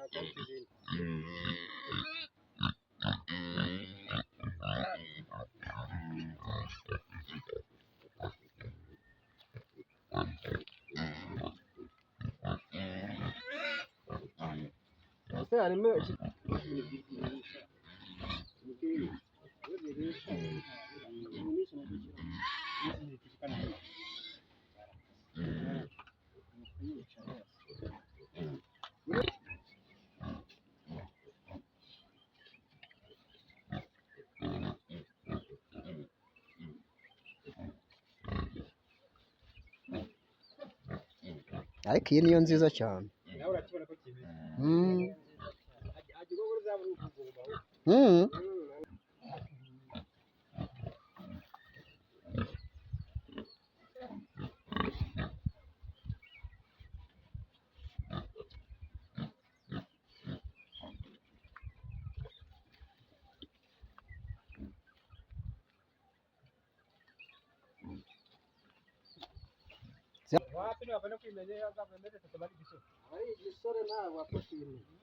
Ntabwo ari izindi. Ese harimo iki? Ariko iyi niyo nziza cyane. Nawe urakibona ko kimeze. Ajya ubwo uzabura ubugumba. Wapi nabona kwimenya yazamwe meze tatu bari igisore. Ari igisore ntabwo apfa kwimenya.